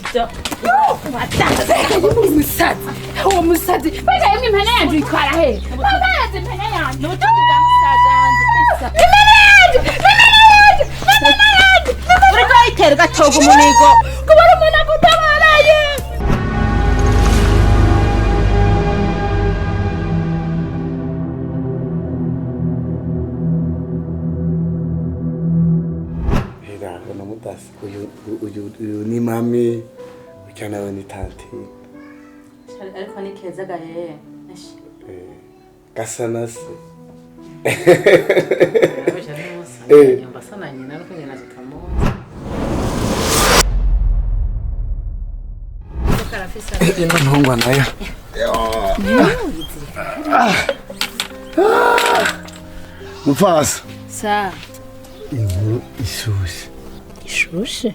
Ibyo Umusazi, uwo musazi mbega yemwe, impene yanje uyitwara he? Mamazi, impene yanje! N'ubutunzi bwa musaza wanjye isa. Impene yanje, impene yanje, impene yanje! Uriko wayitera ugatoga umunigo. Kubona umuntu agutabaraye. Hera na mutasi, uyu ni mami, uyu nawe ni tante. Ariko ni keza gahe. Gasa na se. Nyumba sana nyina, ariko nyina tutamuzi. Ino ntungwa nayo. Mufasa. Sa. Inkuru ishushe. Ishushe.